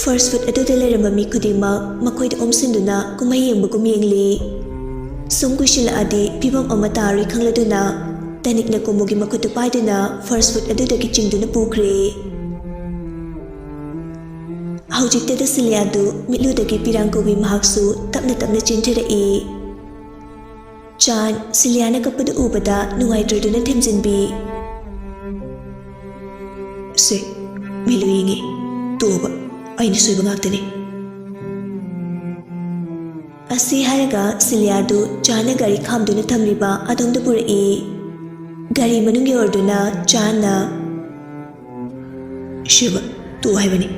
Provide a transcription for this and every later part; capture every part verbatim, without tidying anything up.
First foot ꯑꯗꯨꯗ ꯂꯩꯔꯝꯕ ꯃꯤ ꯈꯨꯗꯤꯡꯃꯛ ꯃꯈꯣꯏꯗ ꯑꯣꯝꯁꯤꯟꯗꯨꯅ ꯀꯨꯝꯍꯩ ꯌꯦꯡꯕꯒꯨꯝ ꯌꯦꯡꯂꯤ꯫ ꯁꯨꯝ ꯀꯨꯏꯁꯤꯜꯂꯛꯑꯗꯤ ꯐꯤꯕꯝ ꯑꯃ ꯇꯥꯔꯣꯏ ꯈꯪꯂꯗꯨꯅ ꯇꯅꯤꯛꯅ ꯀꯣꯃꯣꯒꯤ ꯃꯈꯨꯠꯇꯨ ꯄꯥꯏꯗꯨꯅ first foot ꯑꯗꯨꯗꯒꯤ ꯆꯤꯡꯗꯨꯅ ꯄꯨꯈ꯭ꯔꯦ꯫ ꯍꯧꯖꯤꯛꯇꯗ ꯁꯤꯂꯤꯌꯥꯗꯨ ꯃꯤꯠꯂꯨꯗꯒꯤ ꯄꯤꯔꯥꯡ ꯀꯧꯕꯤ ꯃꯍꯥꯛꯁꯨ ꯇꯞꯅ ꯇꯞꯅ ꯆꯦꯟꯊꯔꯛꯏ꯫ ꯆꯥꯟ ꯁꯤꯂꯤꯌꯥꯅ ꯀꯞꯄꯗꯨ ꯎꯕꯗ ꯅꯨꯡꯉꯥꯏꯇ꯭ꯔꯗꯨꯅ ꯊꯦꯝꯖꯤꯟꯕꯤ꯫ "ꯁꯦ, ꯃꯤꯠꯂꯨ ꯌꯦꯡꯉꯤ꯫ ꯇꯣꯛꯑꯣꯕ, ꯑꯩꯅ ꯁꯣꯏꯕ ꯉꯥꯛꯇꯅꯤ꯫" ꯑꯁꯤ ꯍꯥꯏꯔꯒ ꯁꯤꯂꯤꯌꯥꯗꯨ ꯆꯥꯟꯅ ꯒꯥꯔꯤ ꯈꯥꯝꯗꯨꯅ ꯊꯝꯂꯤꯕ ꯑꯗꯣꯝꯗ ꯄꯨꯔꯛꯏ꯫ ꯒꯥꯔꯤ ꯃꯅꯨꯡ ꯌꯧꯔꯗꯨꯅ ꯆꯥꯟꯅ, "ꯁꯤꯕ, ꯇꯣꯛꯑꯣ ꯍꯥꯏꯕꯅꯤ꯫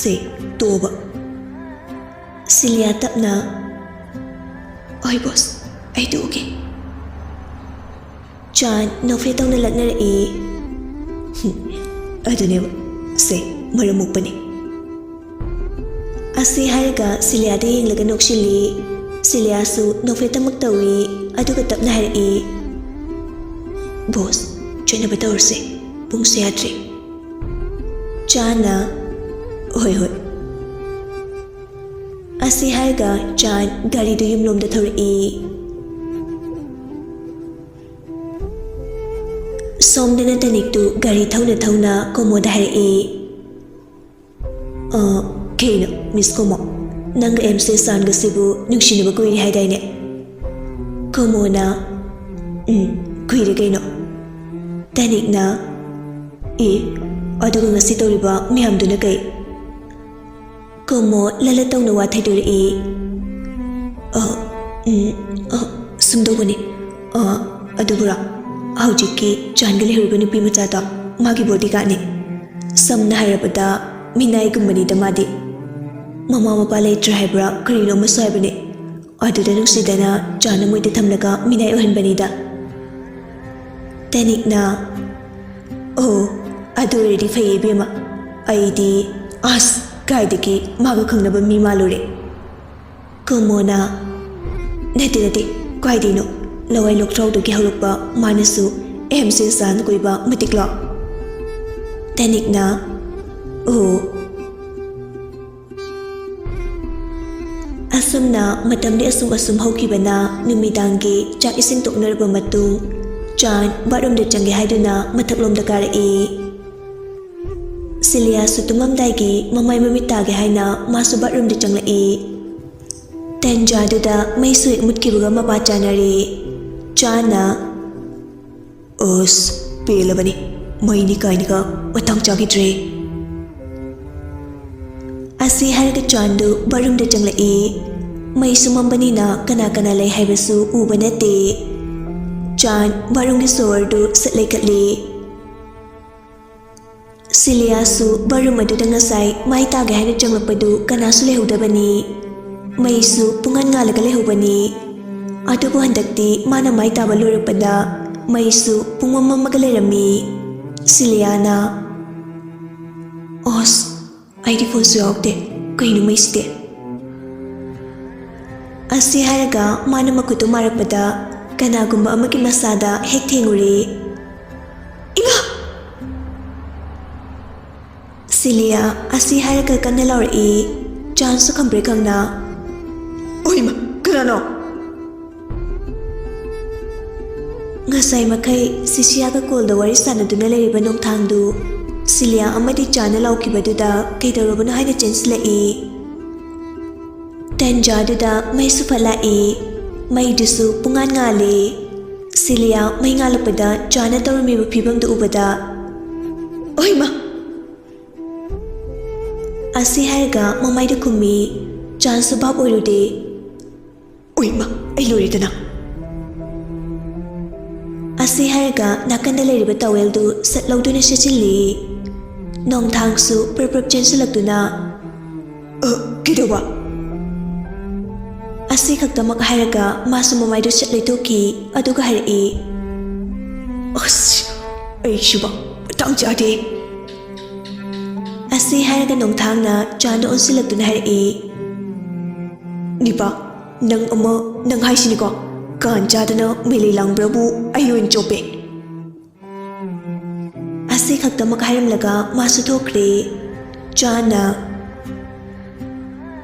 ꯁꯦ, ꯇꯣꯛꯑꯣꯕ꯫" ꯁꯤꯂꯤꯌꯥ ꯇꯞꯅ, "ꯍꯣꯏ ꯕꯣꯁ, ꯑꯩ ꯇꯣꯛꯑꯒꯦ꯫" ꯆꯥꯟ ꯅꯣꯛꯐꯦꯠ ꯇꯧꯅ ꯂꯛꯅꯔꯛꯏ꯫ "ꯍꯨꯝ, ꯑꯗꯨꯅꯦꯕ, ꯁꯦ, ꯃꯔꯝ ꯃꯣꯛꯄꯅꯤ꯫" ꯑꯁꯤ ꯍꯥꯏꯔꯒ ꯁꯤꯂꯤꯌꯥꯗ ꯌꯦꯡꯂꯒ ꯅꯣꯛꯁꯤꯜꯂꯤ꯫ ꯁꯤꯂꯤꯌꯥꯁꯨ ꯅꯣꯛꯐꯦꯠꯇꯃꯛ ꯇꯧꯏ, ꯑꯗꯨꯒ ꯇꯞꯅ ꯍꯥꯏꯔꯛꯏ, "ꯕꯣꯁ, ꯆꯠꯅꯕ ꯇꯧꯔꯁꯦ, ꯄꯨꯡꯁꯦ ꯌꯥꯗ꯭ꯔꯦ꯫" ꯆꯥꯟꯅ, "ꯍꯣꯏ, ꯍꯣꯏ꯫" ꯑꯁꯤ ꯍꯥꯏꯔꯒ ꯆꯥꯟ ꯒꯥꯔꯤꯗꯨ ꯌꯨꯝꯂꯣꯝꯗ ꯊꯧꯔꯛꯏ꯫ ꯁꯣꯝꯗꯅ ꯇꯅꯤꯛꯇꯨ ꯒꯥꯔꯤ ꯊꯧꯅ ꯊꯧꯅ ꯀꯣꯃꯣꯗ ꯍꯥꯏꯔꯛꯏ, "ꯑ, ꯀꯩꯅꯣ, ꯃꯤꯁ ꯀꯣꯃꯣ, ꯅꯪꯒ ꯑꯦꯝ ꯁꯤ ꯁꯥꯟꯒꯁꯤꯕꯨ ꯅꯨꯡꯁꯤꯅꯕ ꯀꯨꯏꯔꯦ ꯍꯥꯏꯗꯥꯏꯅꯦ?" ꯀꯣꯃꯣꯅ, "ꯎꯝ, ꯀꯨꯏꯔꯦ ꯀꯩꯅꯣ꯫" ꯇꯅꯤꯛꯅ, "ꯑꯦ, ꯑꯗꯨꯒ ꯉꯁꯤ ꯇꯧꯔꯤꯕ ꯃꯌꯥꯝꯗꯨꯅ ꯀꯩ?" ꯀꯣꯃꯣ ꯂꯂꯠ ꯇꯧꯅ ꯋꯥ ꯊꯩꯗꯣꯔꯛꯏ꯫ "ꯑ, ꯎꯝ, ꯑ, ꯁꯨꯝꯗꯧꯕꯅꯤ꯫ ꯑ, ꯑꯗꯨꯕꯨꯔꯣ, ꯍꯧꯖꯤꯛꯀꯤ ꯆꯥꯟꯒ ꯂꯩꯍꯧꯔꯤꯕ ꯅꯨꯄꯤ ꯃꯆꯥꯗꯣ ꯃꯥꯒꯤ bodyguardꯅꯤ꯫ ꯁꯝꯅ ꯍꯥꯏꯔꯕꯗ ꯃꯤꯅꯥꯏꯒꯨꯝꯕꯅꯤꯗ ꯃꯥꯗꯤ꯫ ꯃꯃꯥ ꯃꯄꯥ ꯂꯩꯇ꯭ꯔꯦ ꯍꯥꯏꯕ꯭ꯔꯥ ꯀꯔꯤꯅꯣ ꯑꯃꯁꯨ ꯍꯥꯏꯕꯅꯤ꯫ ꯑꯗꯨꯗ ꯅꯨꯡꯁꯤꯗꯅ ꯆꯥꯟꯅ ꯃꯣꯏꯗ ꯊꯝꯂꯒ ꯃꯤꯅꯥꯏ ꯑꯣꯏꯍꯟꯕꯅꯤꯗ꯫" ꯇꯦꯅꯤꯛꯅ, "ꯑꯣ, ꯑꯗꯨ ꯑꯣꯏꯔꯗꯤ ꯐꯩꯌꯦ ꯏꯕꯦꯝꯃ꯫ ꯑꯩꯗꯤ, ꯑꯁ, ꯀꯥꯏꯗꯒꯤ ꯃꯥꯒ ꯈꯪꯅꯕ ꯃꯤ ꯃꯥꯜꯂꯨꯔꯦ꯫" ꯀꯣꯃꯣꯅ, "ꯅꯠꯇꯦ, ꯅꯠꯇꯦ, ꯀꯥꯏꯗꯩꯅꯣ? ꯂꯋꯥꯏ ꯂꯣꯛꯇ꯭ꯔꯥꯎꯗꯒꯤ ꯍꯧꯔꯛꯄ ꯃꯥꯅꯁꯨ ꯑꯦꯝ ꯁꯤ ꯁꯥꯟ ꯀꯣꯏꯕ ꯃꯇꯤꯛꯂꯣ?" ꯇꯦꯅꯤꯛꯅ, "ꯑꯣ, ꯅ ꯃꯇꯝꯗꯤ ꯑꯁꯨꯝ ꯑꯁꯨꯝ ꯍꯧꯈꯤꯕꯅ ꯅꯨꯃꯤꯗꯥꯡꯒꯤ ꯆꯥꯛ ꯏꯁꯤꯡ ꯇꯣꯛꯅꯔꯕ ꯃꯇꯨꯡ ꯆꯥꯟ ꯕꯥꯠꯔꯨꯝꯗ ꯆꯪꯒꯦ ꯍꯥꯏꯗꯨꯅ ꯃꯊꯛꯂꯣꯝꯗ ꯀꯥꯔꯛꯏ꯫ ꯁꯤꯂꯤꯌꯥꯁꯨ ꯇꯨꯝꯃꯝꯗꯥꯏꯒꯤ ꯃꯃꯥꯏ ꯃꯃꯤꯠ ꯇꯥꯒꯦ ꯍꯥꯏꯅ ꯃꯥꯁꯨ ꯕꯥꯠꯔꯨꯝꯗ ꯆꯪꯂꯛꯏ꯫ ꯇꯟꯖꯥꯗꯨꯗ ꯃꯩꯁꯨ ꯍꯦꯛ ꯃꯨꯠꯈꯤꯕꯒ ꯃꯄꯥ ꯆꯥꯅꯔꯦ꯫ ꯆꯥꯟꯅ, "ꯑꯁ, ꯄꯦꯜꯂꯕꯅꯤ, ꯃꯩꯅꯤ ꯀꯥꯏꯅꯒ ꯃꯇꯥꯡ ꯆꯥꯈꯤꯗ꯭ꯔꯦ"꯫ ꯑꯁꯤ ꯍꯥꯏꯔꯒ ꯆꯥꯟꯗꯨ ꯕꯥꯠꯔꯨꯝꯗ ꯆꯪꯂꯛꯏ꯫ ꯃꯩꯁꯨ ꯃꯝꯕꯅꯤꯅ ꯀꯅꯥ ꯀꯅꯥ ꯂꯩ ꯍꯥꯏꯕꯁꯨ ꯎꯕ ꯅꯠꯇꯦ꯫ ꯆꯥꯟ ꯕꯥꯠꯔꯨꯝꯒꯤ ꯁꯣꯋꯔꯗꯨ ꯁꯠ ꯂꯩꯈꯠꯂꯤ꯫ ꯁꯤꯂꯤꯌꯥꯁꯨ ꯕꯥꯠꯔꯨꯝ ꯑꯗꯨꯗ ꯉꯁꯥꯏ ꯃꯥꯏ ꯇꯥꯒꯦ ꯍꯥꯏꯅ ꯆꯪꯂꯛꯄꯗꯨ ꯀꯅꯥꯁꯨ ꯂꯩꯍꯧꯗꯕꯅꯤ꯫ ꯃꯩꯁꯨ ꯄꯨꯡꯉꯥꯟ ꯉꯥꯜꯂꯒ ꯂꯩꯍꯧꯕꯅꯤ꯫ ꯑꯗꯨꯕꯨ ꯍꯟꯗꯛꯇꯤ ꯃꯥꯅ ꯃꯥꯏ ꯇꯥꯕ ꯂꯣꯏꯔꯛꯄꯗ ꯃꯩꯁꯨ ꯄꯨꯡꯃꯝ ꯃꯝꯃꯒ ꯂꯩꯔꯝꯃꯤ꯫ ꯁꯤꯂꯤꯌꯥꯅ, "ꯑꯣꯁ, ꯑꯩꯗꯤ ꯐꯣꯟꯁꯨ ꯌꯥꯎꯔꯛꯇꯦ꯫ ꯀꯩꯅꯣ ꯃꯩꯁꯤꯗꯤ?" ꯑꯁꯤ ꯍꯥꯏꯔꯒ ꯃꯥꯅ ꯃꯈꯨꯠꯇꯨ ꯃꯥꯔꯛꯄꯗ ꯀꯅꯥꯒꯨꯝꯕ ꯑꯃꯒꯤ ꯃꯁꯥꯗ ꯍꯦꯛ ꯊꯦꯡꯉꯨꯔꯦ꯫ "ꯏꯃꯥ!" ꯁꯤꯂꯤꯌꯥ ꯑꯁꯤ ꯍꯥꯏꯔꯒ ꯀꯟꯅ ꯂꯥꯎꯔꯛꯏ꯫ ꯆꯥꯟꯁꯨ ꯈꯪꯕ꯭ꯔꯦ ꯈꯪꯅ, "ꯑꯣꯏꯃ, ꯀꯅꯥꯅꯣ?" ꯉꯁꯥꯏ ꯃꯈꯩ ꯁꯤꯁꯤꯌꯥꯒ ꯀꯣꯜꯗ ꯋꯥꯔꯤ ꯁꯥꯟꯅꯗꯨꯅ ꯂꯩꯔꯤꯕ ꯅꯣꯡꯊꯥꯡꯗꯨ ꯁꯤꯂꯤꯌꯥ ꯑꯃꯗꯤ ꯆꯥꯟꯅ ꯂꯥꯎꯈꯤꯕꯗꯨꯗ ꯀꯩꯗꯧꯔꯕꯅꯣ ꯍꯥꯏꯅ ꯆꯦꯟꯁꯤꯜꯂꯛꯏ꯫ ꯇꯟꯖꯥꯗꯨꯗ ꯃꯩꯁꯨ ꯐꯠ ꯂꯥꯛꯏ꯫ ꯃꯩꯗꯨꯁꯨ ꯄꯨꯡꯉꯥꯟ ꯉꯥꯜꯂꯤ꯫ ꯁꯤꯂꯤꯌꯥ ꯃꯩ ꯉꯥꯜꯂꯛꯄꯗ ꯆꯥꯟꯅ ꯇꯧꯔꯝꯃꯤꯕ ꯐꯤꯕꯝꯗꯨ ꯎꯕꯗ, "ꯑꯣꯏꯃ!" ꯑꯁꯤ ꯍꯥꯏꯔꯒ ꯃꯃꯥꯏꯗ ꯈꯨꯝꯃꯤ꯫ ꯆꯥꯟꯁꯨ ꯚꯥꯞ ꯑꯣꯏꯔꯨꯗꯦ꯫ "ꯑꯣꯏꯃ, ꯑꯩ ꯂꯣꯏꯔꯦꯗꯅ!" ꯑꯁꯤ ꯍꯥꯏꯔꯒ ꯅꯥꯀꯟꯗ ꯂꯩꯔꯤꯕ ꯇꯋꯦꯜꯗꯨ ꯁꯠ ꯂꯧꯗꯨꯅ ꯁꯦꯠꯆꯤꯜꯂꯤ꯫ ꯅꯣꯡꯊꯥꯡꯁꯨ ꯄ꯭ꯔꯞ ꯄ꯭ꯔꯞ ꯆꯦꯟꯁꯤꯜꯂꯛꯇꯨꯅ, "ꯑ, ꯀꯩꯗꯧꯕ?" ꯑꯁꯤ ꯈꯛꯇꯃꯛ ꯍꯥꯏꯔꯒ ꯃꯥꯁꯨ ꯃꯃꯥꯏꯗꯨ ꯁꯠ ꯂꯩꯊꯣꯛꯈꯤ꯫ ꯑꯗꯨꯒ ꯍꯥꯏꯔꯛꯏ, "ꯑꯁ, ꯑꯩꯁꯨꯕ ꯃꯇꯥꯡ ꯆꯥꯗꯦ!" ꯑꯁꯤ ꯍꯥꯏꯔꯒ ꯅꯣꯡꯊꯥꯡꯅ ꯆꯥꯟꯗ ꯑꯣꯟꯁꯤꯜꯂꯛꯇꯨꯅ ꯍꯥꯏꯔꯛꯏ, "ꯅꯤꯄꯥ, ꯅꯪ ꯑꯃ, ꯅꯪ ꯍꯥꯏꯁꯤꯅꯤꯀꯣ, ꯀꯥꯟ ꯆꯥꯗꯅ ꯃꯦꯂꯩ ꯂꯥꯡꯕ꯭ꯔꯕꯨ ꯑꯩ ꯑꯣꯏꯅ ꯆꯣꯞꯄꯦ!" ꯑꯁꯤ ꯈꯛꯇꯃꯛ ꯍꯥꯏꯔꯝꯂꯒ ꯃꯥꯁꯨ ꯊꯣꯛꯈ꯭ꯔꯦ꯫ ꯆꯥꯟꯅ,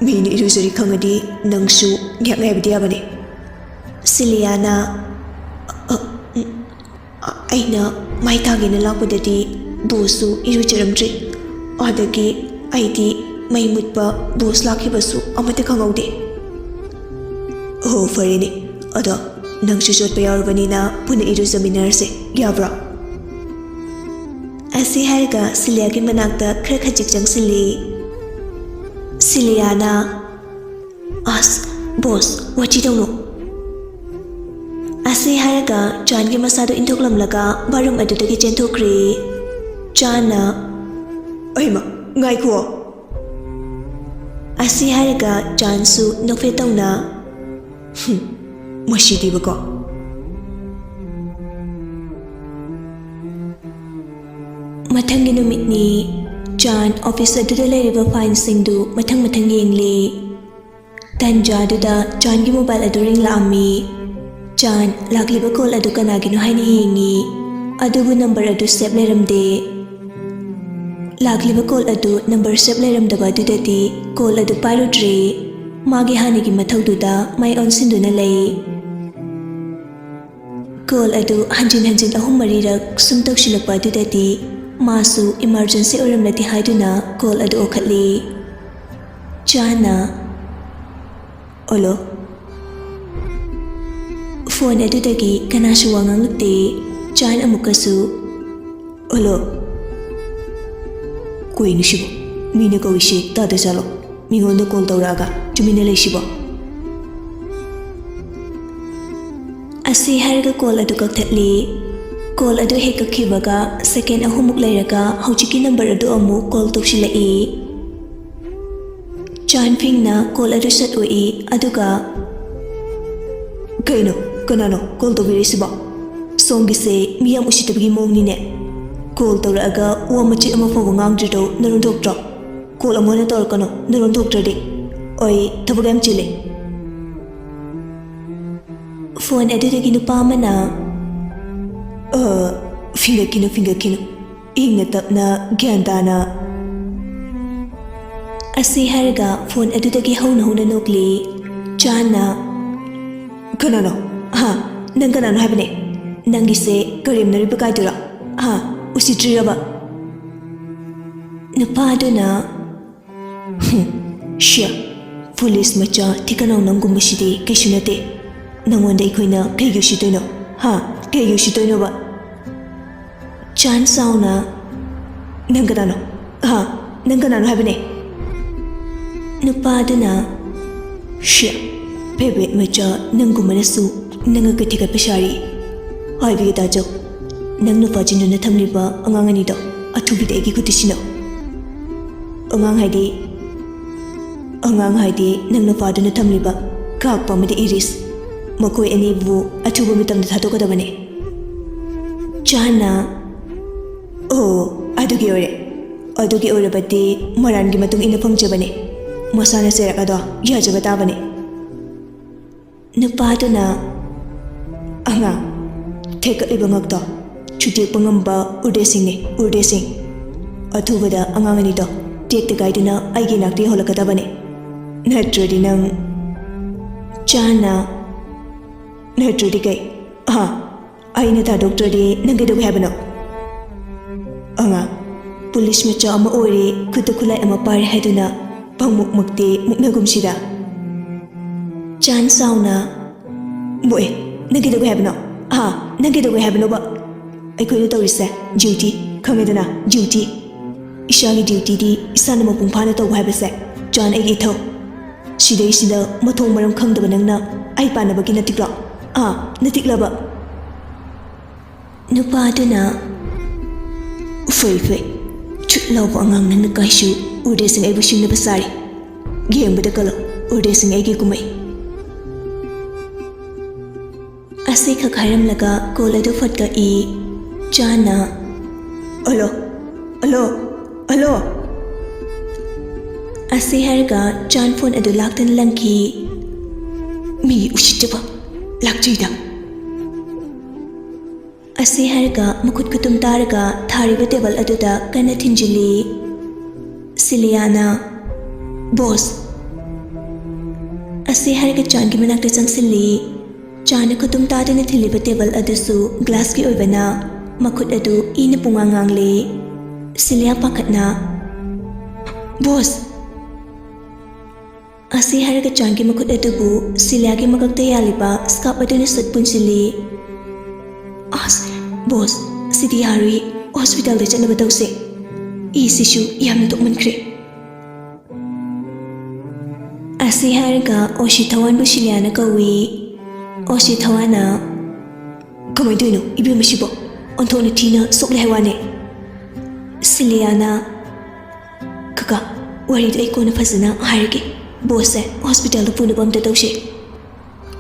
ꯃꯤꯅ ꯏꯔꯨꯖꯔꯤ ꯈꯪꯉꯗꯤ ꯅꯪꯁꯨ ꯉꯥꯏꯍꯥꯛ ꯉꯥꯏꯕꯗꯤ ꯌꯥꯕꯅꯤ꯫ ꯁꯤꯂꯤꯌꯥꯅ, "ꯑ, ꯎꯝ, ꯑ, ꯑꯩꯅ ꯃꯩ ꯊꯥꯒꯦꯅ ꯂꯥꯛꯄꯗꯗꯤ ꯕꯣꯁꯁꯨ ꯏꯔꯨꯖꯔꯝꯗ꯭ꯔꯤ꯫ ꯑꯗꯒꯤ ꯑꯩꯗꯤ ꯃꯩ ꯃꯨꯠꯄ, ꯕꯣꯁ ꯂꯥꯛꯈꯤꯕꯁꯨ ꯑꯃꯠꯇ ꯈꯪꯍꯧꯗꯦ꯫" "ꯑꯣ, ꯐꯔꯦꯅꯦ꯫ ꯑꯗꯣ ꯅꯪꯁꯨ ꯆꯣꯠꯄ ꯌꯥꯎꯔꯕꯅꯤꯅ ꯄꯨꯟꯅ ꯏꯔꯨꯖꯃꯤꯟꯅꯔꯁꯦ, ꯌꯥꯕ꯭ꯔꯣ?" ꯑꯁꯤ ꯍꯥꯏꯔꯒ ꯁꯤꯂꯤꯌꯥꯒꯤ ꯃꯅꯥꯛꯇ ꯈꯔ ꯈꯖꯤꯛ ꯆꯪꯁꯤꯜꯂꯤ꯫ ꯁꯤꯂꯤꯌꯥꯅ, "ꯑꯁ, ꯕꯣꯁ, ꯋꯥꯊꯤ ꯇꯧꯅꯨ꯫" ꯑꯁꯤ ꯍꯥꯏꯔꯒ ꯆꯥꯟꯒꯤ ꯃꯁꯥꯗꯨ ꯏꯟꯊꯣꯛꯂꯝꯂꯒ ꯕꯥꯠꯔꯨꯝ ꯑꯗꯨꯗꯒꯤ ꯆꯦꯟꯊꯣꯛꯈ꯭ꯔꯦ꯫ ꯆꯥꯟꯅ, "ꯑꯩꯃ, ꯉꯥꯏꯈꯣ꯫" ꯑꯁꯤ ꯍꯥꯏꯔꯒ ꯆꯥꯟꯁꯨ ꯅꯣꯛꯐꯦꯠ ꯇꯧꯅ, "ꯍꯨꯝ, ꯃꯁꯤꯗꯤꯕꯀꯣ꯫" ꯃꯊꯪꯒꯤ ꯅꯨꯃꯤꯠꯅꯤ꯫ ꯆꯥꯟ ꯑꯣꯐꯤꯁ ꯑꯗꯨꯗ ꯂꯩꯔꯤꯕ ꯐꯥꯏꯜꯁꯤꯡꯗꯨ ꯃꯊꯪ ꯃꯊꯪ ꯌꯦꯡꯂꯤ꯫ ꯇꯟꯖꯥꯗꯨꯗ ꯆꯥꯟꯒꯤ ꯃꯣꯕꯥꯏꯜ ꯑꯗꯨ ꯔꯤꯡ ꯂꯥꯛꯑꯝꯃꯤ꯫ ꯆꯥꯟ ꯂꯥꯛꯂꯤꯕ ꯀꯣꯜ ꯑꯗꯨ ꯀꯅꯥꯒꯤꯅꯣ ꯍꯥꯏꯅ ꯌꯦꯡꯉꯤ, ꯑꯗꯨꯕꯨ ꯅꯝꯕꯔ ꯑꯗꯨ ꯁꯦꯞ ꯂꯩꯔꯝꯗꯦ꯫ ꯂꯥꯛꯂꯤꯕ ꯀꯣꯜ ꯑꯗꯨ ꯅꯝꯕꯔ ꯁꯦꯞ ꯂꯩꯔꯝꯗꯕ ꯑꯗꯨꯗꯗꯤ ꯀꯣꯜ ꯑꯗꯨ ꯄꯥꯏꯔꯨꯗ꯭ꯔꯦ꯫ ꯃꯥꯒꯤ ꯍꯥꯟꯅꯒꯤ ꯃꯊꯧꯗꯨꯗ ꯃꯥꯏ ꯑꯣꯟꯁꯤꯟꯗꯨꯅ ꯂꯩ꯫ ꯀꯣꯜ ꯑꯗꯨ ꯍꯟꯖꯤꯟ ꯍꯟꯖꯤꯟ ꯑꯍꯨꯝ ꯃꯔꯤꯔꯛ ꯁꯨꯝ ꯇꯧꯁꯤꯜꯂꯛꯄ ꯑꯗꯨꯗꯗꯤ ꯃꯥꯁꯨ ꯏꯃꯥꯔꯖꯦꯟꯁꯤ ꯑꯣꯏꯔꯝꯂꯗꯤ ꯍꯥꯏꯗꯨꯅ ꯀꯣꯜ ꯑꯗꯨ ꯑꯣꯈꯠꯂꯤ꯫ ꯆꯥꯟꯅ, "ꯍꯜꯂꯣ?" ꯐꯣꯟ ꯑꯗꯨꯗꯒꯤ ꯀꯅꯥꯁꯨ ꯋꯥ ꯉꯥꯡꯂꯛꯇꯦ꯫ ꯆꯥꯟ ꯑꯃꯨꯛꯀꯁꯨ, "ꯍꯜꯂꯣ?" "ꯀꯩꯅꯣ ꯁꯤꯕꯣ? ꯃꯤꯅ ꯀꯧꯏꯁꯦ ꯇꯥꯗꯖꯥꯠꯂꯣ? ꯃꯤꯉꯣꯟꯗ ꯀꯣꯜ ꯇꯧꯔꯛꯑꯒ ꯇꯨꯃꯤꯟꯅ ꯂꯩꯁꯤꯕꯣ?" ꯑꯁꯤ ꯍꯥꯏꯔꯒ ꯀꯣꯜ ꯑꯗꯨ ꯀꯛꯊꯠꯂꯤ꯫ ꯀꯣꯜ ꯑꯗꯨ ꯍꯦꯛ ꯀꯛꯈꯤꯕꯒ ꯁꯦꯀꯦꯟ ꯑꯍꯨꯝꯃꯨꯛ ꯂꯩꯔꯒ ꯍꯧꯖꯤꯛꯀꯤ ꯅꯝꯕꯔ ꯑꯗꯨ ꯑꯃꯨꯛ ꯀꯣꯜ ꯇꯧꯁꯤꯜꯂꯛꯏ꯫ ꯆꯥꯟ ꯐꯤꯡꯅ ꯀꯣꯜ ꯑꯗꯨ ꯁꯠ ꯑꯣꯛꯏ, ꯑꯗꯨꯒ, "ꯀꯩꯅꯣ? ꯀꯅꯥꯅꯣ ꯀꯣꯜ ꯇꯧꯕꯤꯔꯛꯏꯁꯤꯕꯣ? ꯁꯣꯝꯒꯤꯁꯦ ꯃꯤ ꯌꯥꯝ ꯎꯁꯤꯠꯇꯕꯒꯤ ꯃꯑꯣꯡꯅꯤꯅꯦ꯫ ꯀꯣꯜ ꯇꯧꯔꯛꯑꯒ ꯋꯥ ꯃꯆꯦꯠ ꯑꯃ ꯐꯥꯎꯕ ꯉꯥꯡꯗ꯭ꯔꯤꯗꯣ ꯅꯔꯣꯟ ꯊꯣꯛꯇ꯭ꯔꯣ? ꯀꯣꯜ ꯑꯃꯨꯛ ꯍꯟꯅ ꯇꯧꯔꯛꯀꯅꯣ, ꯅꯔꯣꯟ ꯊꯣꯛꯇ꯭ꯔꯗꯤ꯫ ꯑꯩ ꯊꯕꯛ ꯌꯥꯝ ꯆꯤꯜꯂꯤ꯫" ꯐꯣꯟ ꯑꯗꯨꯗꯒꯤ ꯅꯨꯄꯥ ꯑꯃꯅ, "ꯑ, ꯐꯤꯡꯒꯠꯈꯤꯅꯨ, ꯐꯤꯡꯒꯠꯈꯤꯅꯨ꯫ ꯏꯪꯅ ꯇꯞꯅ, ꯒ꯭ꯌꯥꯟ ꯇꯥꯅ꯫" ꯑꯁꯤ ꯍꯥꯏꯔꯒ ꯐꯣꯟ ꯑꯗꯨꯗꯒꯤ ꯍꯧꯅ ꯍꯧꯅ ꯅꯣꯛꯂꯤ꯫ ꯆꯥꯟꯅ, "ꯀꯅꯥꯅꯣ? ꯍꯥ? ꯅꯪ ꯀꯅꯥꯅꯣ ꯍꯥꯏꯕꯅꯦ? ꯅꯪꯒꯤꯁꯦ ꯀꯔꯦꯝꯅꯔꯤꯕ ꯀꯥꯏꯗꯨꯔꯣ? ꯍꯥ? ꯎꯁꯤꯠꯇ꯭ꯔꯤꯔꯕ?" ꯅꯨꯄꯥꯗꯨꯅ, "ꯍꯨꯝ, ꯁꯤꯌꯥ, ꯄꯨꯂꯤꯁ ꯃꯆꯥ ꯊꯤꯀꯅꯥꯎ ꯅꯪꯒꯨꯝꯕꯁꯤꯗꯤ ꯀꯩꯁꯨ ꯅꯠꯇꯦ꯫ ꯅꯪꯉꯣꯟꯗ ꯑꯩꯈꯣꯏꯅ ꯀꯩꯒꯤ ꯎꯁꯤꯠꯇꯣꯏꯅꯣ? ꯍꯥ? ꯀꯩꯒꯤ ꯎꯁꯤꯠꯇꯣꯏꯅꯣꯕ?" ꯆꯥꯟ ꯆꯥꯎꯅ, "ꯅꯪ ꯀꯅꯥꯅꯣ? ꯍꯥ? ꯅꯪ ꯀꯅꯥꯅꯣ ꯍꯥꯏꯕꯅꯦ?" ꯅꯨꯄꯥꯗꯨꯅ, "ꯁꯤꯌꯥ, ꯄꯦꯕꯦꯠ ꯃꯆꯥ ꯅꯪꯒꯨꯝꯕꯅꯁꯨ ꯅꯪꯒ ꯀꯩ ꯊꯤꯒꯠꯄ ꯁꯥꯔꯤ? ꯍꯥꯏꯕꯤꯒꯦ ꯇꯥꯖꯧ, ꯅꯪ ꯅꯨꯄꯥ ꯆꯤꯟꯗꯨꯅ ꯊꯝꯂꯤꯕ ꯑꯉꯥꯡ ꯑꯅꯤꯗꯣ ꯑꯊꯨꯕꯤꯗ ꯑꯩꯒꯤ ꯈꯨꯠꯇ ꯁꯤꯟꯅꯧ꯫ ꯑꯉꯥꯡ ꯍꯥꯏꯗꯤ, ꯑꯉꯥꯡ ꯍꯥꯏꯗꯤ ꯅꯪ ꯅꯨꯄꯥꯗꯨꯅ ꯊꯝꯂꯤꯕ ꯀꯥꯛꯄ ꯑꯃꯗꯤ ꯏꯔꯤꯁ, ꯃꯈꯣꯏ ꯑꯅꯤꯕꯨ ꯑꯊꯨꯕ ꯃꯇꯝꯗ ꯊꯥꯗꯣꯛꯀꯗꯕꯅꯤ꯫" ꯆꯥꯟꯅ, "ꯑꯣ, ꯑꯗꯨꯒꯤ ꯑꯣꯏꯔꯦ꯫ ꯑꯗꯨꯒꯤ ꯑꯣꯏꯔꯕꯗꯤ ꯃꯔꯥꯟꯒꯤ ꯃꯇꯨꯡ ꯏꯟꯅ ꯐꯪꯖꯕꯅꯤ꯫ ꯃꯁꯥꯅ ꯆꯩꯔꯛ ꯑꯗꯣ ꯌꯥꯖꯕ ꯇꯥꯕꯅꯤ꯫" ꯅꯨꯄꯥꯗꯨꯅ, "ꯑꯉꯥꯡ, ꯊꯦꯛꯀꯠꯂꯤꯕ ꯉꯛꯇꯣ ꯆꯨꯇꯦꯛꯄ ꯉꯝꯕ ꯎꯔꯗꯦꯁꯤꯡꯅꯤ, ꯎꯔꯗꯦꯁꯤꯡ꯫ ꯑꯊꯨꯕꯗ ꯑꯉꯥꯡ ꯑꯅꯤꯗꯣ ꯇꯦꯛꯇ ꯀꯥꯏꯗꯅ ꯑꯩꯒꯤ ꯏꯅꯥꯛꯇ ꯌꯧꯍꯜꯂꯛꯀꯗꯕꯅꯤ꯫ ꯅꯠꯇ꯭ꯔꯗꯤ ꯅꯪ꯫" ꯆꯥꯟꯅ, "ꯅꯠꯇ꯭ꯔꯗꯤ ꯀꯩ? ꯍꯥ? ꯑꯩꯅ ꯊꯥꯗꯣꯛꯇ꯭ꯔꯗꯤ ꯅꯪ ꯀꯩꯗꯧꯒꯦ ꯍꯥꯏꯕꯅꯣ? ꯑꯉꯥꯡ, ꯄꯨꯂꯤꯁ ꯃꯆꯥ ꯑꯃ ꯑꯣꯏꯔꯦ, ꯈꯨꯠꯇ ꯈꯨꯠꯂꯥꯏ ꯑꯃ ꯄꯥꯏꯔꯦ ꯍꯥꯏꯗꯨꯅ ꯄꯪꯃꯨꯛ ꯃꯨꯛꯇꯤ ꯃꯨꯛꯅꯒꯨꯝꯁꯤꯗ꯫" ꯆꯥꯟ ꯆꯥꯎꯅ, "ꯃꯣꯛꯑꯦ, ꯅꯪ ꯀꯩꯗꯧꯒꯦ ꯍꯥꯏꯕꯅꯣ? ꯍꯥ? ꯅꯪ ꯀꯩꯗꯧꯒꯦ ꯍꯥꯏꯕꯅꯣꯕ? ꯑꯩꯈꯣꯏꯅ ꯇꯧꯔꯤꯁꯦ ꯗ꯭ꯌꯨꯇꯤ, ꯈꯪꯉꯦꯗꯅ, ꯗ꯭ꯌꯨꯇꯤ꯫ ꯏꯁꯥꯒꯤ ꯗ꯭ꯌꯨꯇꯤꯗꯤ ꯏꯁꯥꯅ ꯃꯄꯨꯡ ꯐꯥꯅ ꯇꯧꯕ ꯍꯥꯏꯕꯁꯦ, ꯆꯥꯟ, ꯑꯩꯒꯤ ꯏꯊꯧ꯫ ꯁꯤꯗꯩꯁꯤꯗ ꯃꯊꯣꯡ ꯃꯔꯝ ꯈꯪꯗꯕ ꯅꯪꯅ ꯑꯩ ꯄꯥꯟꯅꯕꯒꯤ ꯅꯇꯤꯛꯂꯣ? ꯑꯥ, ꯅꯇꯤꯛꯂꯕ?" ꯅꯨꯄꯥꯗꯨꯅ, "ꯐꯩ, ꯐꯩ꯫ ꯆꯨꯠ ꯂꯥꯎꯕ ꯑꯉꯥꯡ ꯅꯪꯅ ꯀꯥꯏꯁꯨ ꯎꯔꯗꯦꯁꯤꯡ ꯑꯩꯕꯨ ꯁꯤꯡꯅꯕ ꯁꯥꯔꯤ꯫ ꯌꯦꯡꯕꯗ ꯀꯜꯂꯣ, ꯎꯔꯗꯦꯁꯤꯡ ꯑꯩꯒꯤ ꯀꯨꯝꯍꯩ꯫" ꯑꯁꯤꯈꯛ ꯍꯥꯏꯔꯝꯂꯒ ꯀꯣꯜ ꯑꯗꯨ ꯐꯠ ꯀꯛꯏ꯫ ꯆꯥꯟꯅ, "ꯑꯂꯣ, ꯑꯂꯣ, ꯑꯂꯣ!" ꯑꯁꯤ ꯍꯥꯏꯔꯒ ꯆꯥꯟ ꯐꯣꯟ ꯑꯗꯨ ꯂꯥꯛꯇꯨꯅ ꯂꯪꯈꯤ꯫ "ꯃꯤꯒꯤ ꯎꯁꯤꯠꯇꯕ ꯂꯥꯛꯆꯩꯗ꯫" ꯑꯁꯤ ꯍꯥꯏꯔꯒ ꯃꯈꯨꯠ ꯈꯨꯇꯨꯝ ꯇꯥꯔꯒ ꯊꯥꯔꯤꯕ ꯇꯦꯕꯜ ꯑꯗꯨꯗ ꯀꯟꯅ ꯊꯤꯟꯖꯤꯜꯂꯤ꯫ ꯁꯤꯂꯤꯌꯥꯅ, "ꯕꯣꯁ!" ꯑꯁꯤ ꯍꯥꯏꯔꯒ ꯆꯥꯟꯒꯤ ꯃꯅꯥꯛꯇ ꯆꯪꯁꯤꯜꯂꯤ꯫ ꯆꯥꯟꯅ ꯈꯨꯇꯨꯝ ꯇꯥꯗꯨꯅ ꯊꯤꯜꯂꯤꯕ ꯇꯦꯕꯜ ꯑꯗꯨꯁꯨ ꯒ꯭ꯂꯥꯁꯀꯤ ꯑꯣꯏꯕꯅ ꯃꯈꯨꯠ ꯑꯗꯨ ꯏꯅ ꯄꯨꯡꯉꯥꯡ ꯉꯥꯡꯂꯤ꯫ ꯁꯤꯂꯤꯌꯥ ꯄꯥꯈꯠꯅ, "ꯕꯣꯁ!" ꯑꯁꯤ ꯍꯥꯏꯔꯒ ꯆꯥꯟꯒꯤ ꯃꯈꯨꯠ ꯑꯗꯨꯕꯨ ꯁꯤꯂꯤꯌꯥꯒꯤ ꯃꯀꯛꯇ ꯌꯥꯜꯂꯤꯕ ꯁ꯭ꯀꯥꯔꯞ ꯑꯗꯨꯅ ꯁꯠ ꯄꯨꯟꯁꯤꯜꯂꯤ꯫ "ꯑꯁ, ꯕꯣꯁ, ꯁꯤꯗꯤ ꯌꯥꯔꯣꯏ꯫ ꯍꯣꯁꯄꯤꯇꯥꯜꯗ ꯆꯠꯅꯕ ꯇꯧꯁꯦ꯫ ꯏꯁꯤꯁꯨ ꯌꯥꯝꯅ ꯊꯣꯛꯃꯟꯈ꯭ꯔꯦ꯫" ꯑꯁꯤ ꯍꯥꯏꯔꯒ ꯑꯣꯁꯤ ꯊꯋꯥꯟꯕꯨ ꯁꯤꯂꯤꯌꯥꯅ ꯀꯧꯏ꯫ ꯑꯣꯁꯤ ꯊꯋꯥꯟꯅ, "ꯀꯃꯥꯏꯅ ꯇꯧꯔꯤꯅꯣ ꯏꯕꯦꯝꯃ ꯁꯤꯕꯣ? ꯑꯣꯟꯊꯣꯛꯅ ꯊꯤꯅ ꯁꯣꯛꯂꯦ ꯍꯥꯏ ꯋꯥꯅꯦ꯫" ꯁꯤꯂꯤꯌꯥꯅ, "ꯀꯀꯥ, ꯋꯥꯔꯤꯗꯣ ꯑꯩ ꯀꯣꯟꯅ ꯐꯖꯅ ꯍꯥꯏꯔꯒꯦ꯫ ꯕꯣꯁꯁꯦ ꯍꯣꯁꯄꯤꯇꯥꯜꯗ ꯄꯨꯅꯕ ꯑꯝꯇ ꯇꯧꯁꯦ꯫"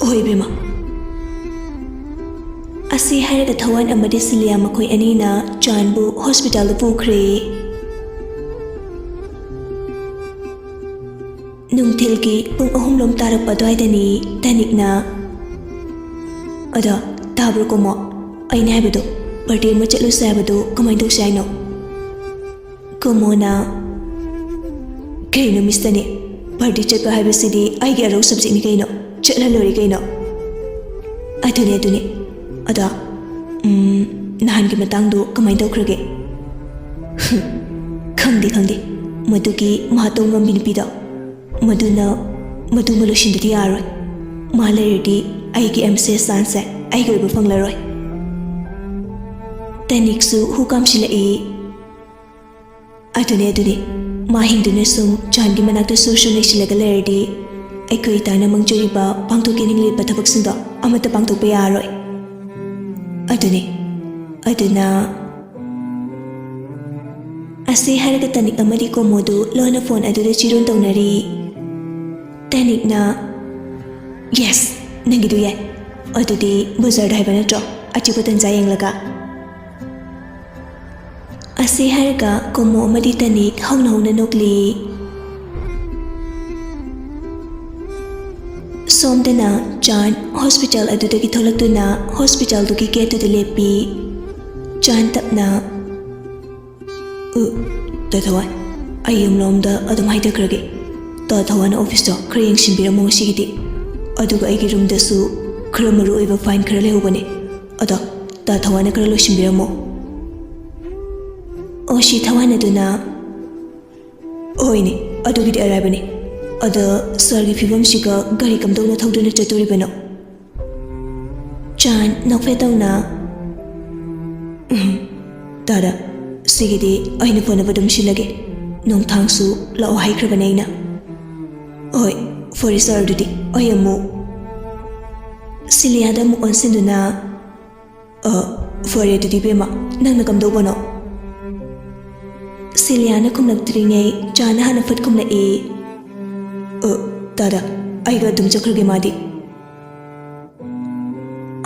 "ꯍꯣꯏ ꯏꯕꯦꯝꯃ꯫" ꯑꯁꯤ ꯍꯥꯏꯔꯒ ꯊꯋꯥꯟ ꯑꯃꯗꯤ ꯁꯤꯂꯤꯌꯥ ꯃꯈꯣꯏ ꯑꯅꯤꯅ ꯆꯥꯟꯕꯨ ꯍꯣꯁꯄꯤꯇꯥꯜꯗ ꯄꯨꯈ꯭ꯔꯦ꯫ ꯅꯨꯡꯊꯤꯜꯒꯤ ꯄꯨꯡ ꯑꯍꯨꯝ ꯂꯣꯝ ꯇꯥꯔꯛꯄ ꯑꯗꯨꯋꯥꯏꯗꯅꯤ꯫ ꯇꯅꯤꯛꯅ, "ꯑꯗꯣ, ꯇꯥꯕ꯭ꯔꯣ ꯀꯣꯃꯣ? ꯑꯩꯅ ꯍꯥꯏꯕꯗꯣ, ꯄꯥꯔꯇꯤ ꯑꯃ ꯆꯠꯂꯨꯁꯦ ꯍꯥꯏꯕꯗꯣ ꯀꯃꯥꯏꯅ ꯇꯧꯁꯦ ꯍꯥꯏꯅꯣ?" ꯀꯣꯃꯣꯅ, "ꯀꯩꯅꯣ ꯃꯤꯁ ꯇꯅꯤꯛ, ꯄꯥꯔꯇꯤ ꯆꯠꯄ ꯍꯥꯏꯕꯁꯤꯗꯤ ꯑꯩꯒꯤ ꯑꯔꯧ ꯁꯕꯖꯦꯛꯅꯤ ꯀꯩꯅꯣ, ꯆꯠꯂ ꯂꯣꯏꯔꯦ ꯀꯩꯅꯣ꯫ ꯑꯗꯨꯅꯦ, ꯑꯗꯨꯅꯦ꯫ ꯑꯗꯣ, ꯎꯝ, ꯅꯍꯥꯟꯒꯤ ꯃꯇꯥꯡꯗꯣ ꯀꯃꯥꯏꯅ ꯇꯧꯈ꯭ꯔꯒꯦ?" "ꯈꯪꯗꯦ, ꯈꯪꯗꯦ꯫ ꯃꯗꯨꯒꯤ ꯃꯍꯥꯇꯣꯡ ꯉꯝꯕꯤ ꯅꯨꯄꯤꯗꯣ, ꯃꯗꯨꯅ, ꯃꯗꯨꯃ ꯂꯣꯏꯁꯤꯟꯗꯗꯤ ꯌꯥꯔꯣꯏ꯫ ꯃꯥ ꯂꯩꯔꯗꯤ ꯑꯩꯒꯤ ꯑꯦꯝ ꯁꯤ ꯑꯦꯁ ꯆꯥꯟꯁꯁꯦ ꯑꯩꯒꯤ ꯑꯣꯏꯕ ꯐꯪꯂꯔꯣꯏ꯫" ꯇꯅꯤꯛꯁꯨ ꯍꯨ ꯀꯥꯝꯁꯤꯜꯂꯛꯏ꯫ "ꯑꯗꯨꯅꯦ, ꯑꯗꯨꯅꯦ꯫ ꯃꯥ ꯍꯤꯡꯗꯨꯅ ꯁꯨꯝ ꯆꯥꯟꯒꯤ ꯃꯅꯥꯛꯇ ꯁꯨꯔ ꯁꯨꯔ ꯂꯩꯁꯤꯜꯂꯒ ꯂꯩꯔꯗꯤ ꯑꯩꯈꯣꯏ ꯏꯇꯥꯅ ꯃꯪꯖꯔꯤꯕ, ꯄꯥꯡꯊꯣꯛꯀꯦ ꯅꯤꯡꯂꯤꯕ ꯊꯕꯛꯁꯤꯡꯗꯣ ꯑꯃꯠꯇ ꯄꯥꯡꯊꯣꯛꯄ ꯌꯥꯔꯣꯏ꯫ ꯑꯗꯨꯅꯦ, ꯑꯗꯨꯅ꯫" ꯑꯁꯤ ꯍꯥꯏꯔꯒ ꯇꯅꯤꯛ ꯑꯃꯗꯤ ꯀꯣꯃꯣꯗꯨ ꯂꯣꯟꯅ ꯐꯣꯟ ꯑꯗꯨꯗ ꯆꯤꯔꯣꯟ ꯇꯧꯅꯔꯤ꯫ ꯇꯅꯤꯛꯅ, "ꯌꯦꯁ, ꯅꯪꯒꯤꯗꯨ ꯌꯥꯏ꯫ ꯑꯗꯨꯗꯤ ꯕꯖꯥꯔꯗ ꯍꯥꯏꯕ ꯅꯠꯇ꯭ꯔꯣ? ꯑꯆꯤꯛꯄ ꯇꯟꯖꯥ ꯌꯦꯡꯂꯒ꯫" ꯑꯁꯤ ꯍꯥꯏꯔꯒ ꯀꯣꯃꯣ ꯑꯃꯗꯤ ꯇꯅꯤꯛ ꯍꯧꯅ ꯍꯧꯅ ꯅꯣꯛꯂꯤ꯫ ꯁꯣꯝꯗꯅ ꯆꯥꯟ ꯍꯣꯁꯄꯤꯇꯥꯜ ꯑꯗꯨꯗꯒꯤ ꯊꯣꯛꯂꯛꯇꯨꯅ ꯍꯣꯁꯄꯤꯇꯥꯜꯗꯨꯒꯤ ꯒꯦꯠꯇꯨꯗ ꯂꯦꯞꯄꯤ꯫ ꯆꯥꯟ ꯇꯞꯅ, "ꯎ, ꯇꯥ ꯊꯋꯥꯟ, ꯑꯩ ꯌꯨꯝꯂꯣꯝꯗ ꯑꯗꯨꯝ ꯍꯥꯏꯊꯈ꯭ꯔꯒꯦ꯫ ꯇꯥ ꯊꯋꯥꯟꯅ ꯑꯣꯐꯤꯁꯇꯣ ꯈꯔ ꯌꯦꯡꯁꯤꯟꯕꯤꯔꯝꯃꯣ ꯉꯁꯤꯒꯤꯗꯤ꯫ ꯑꯗꯨꯒ ꯑꯩꯒꯤ ꯔꯨꯝꯗꯁꯨ ꯈꯔ ꯃꯔꯨ ꯑꯣꯏꯕ ꯐꯥꯏꯜ ꯈꯔ ꯂꯩꯍꯧꯕꯅꯦ, ꯑꯗꯣ ꯇꯥ ꯊꯋꯥꯟꯅ ꯈꯔ ꯂꯣꯏꯁꯤꯟꯕꯤꯔꯝꯃꯣ꯫ ꯑꯣ, ꯁꯤ ꯊꯋꯥꯟ ꯑꯗꯨꯅ? ꯍꯣꯏꯅꯦ, ꯑꯗꯨꯒꯤꯗꯤ ꯑꯔꯥꯏꯕꯅꯦ꯫ ꯑꯗ ꯁꯥꯔꯒꯤ ꯐꯤꯕꯝꯁꯤꯒ ꯒꯥꯔꯤ ꯀꯝꯗꯧꯅ ꯊꯧꯗꯨꯅ ꯆꯠꯇꯣꯔꯤꯕꯅꯣ? ꯆꯥꯟ ꯅꯣꯛꯐꯦꯠ ꯇꯧꯅ, "ꯎꯝ, ꯇꯥꯗ, ꯁꯤꯒꯤꯗꯤ ꯑꯩꯅ ꯐꯅꯕ ꯑꯗꯨꯝ ꯁꯤꯜꯂꯒꯦ꯫ ꯅꯣꯡꯊꯥꯡꯁꯨ ꯂꯥꯛꯑꯣ ꯍꯥꯏꯈ꯭ꯔꯕꯅꯦ ꯑꯩꯅ꯫" "ꯍꯣꯏ, ꯐꯔꯦ ꯁꯥꯔ, ꯑꯗꯨꯗꯤ ꯑꯩ ꯑꯃꯨꯛ꯫" ꯁꯤꯂꯤꯌꯥꯗ ꯑꯃꯨꯛ ꯑꯣꯟꯁꯤꯟꯗꯨꯅ, "ꯑ, ꯐꯔꯦ ꯑꯗꯨꯗꯤ ꯏꯕꯦꯝꯃ, ꯅꯪꯅ ꯀꯝꯗꯧꯕꯅꯣ?" ꯁꯤꯂꯤꯌꯥꯅ ꯈꯨꯝꯂꯛꯇ꯭ꯔꯤꯉꯩ ꯆꯥꯟꯅ ꯍꯥꯟꯅ ꯐꯠ ꯈꯨꯝꯂꯛꯏ꯫ "ꯑ, ꯇꯥꯗ, ꯑꯩꯒ ꯑꯗꯨꯝ ꯆꯠꯈ꯭ꯔꯒꯦ ꯃꯥꯗꯤ꯫"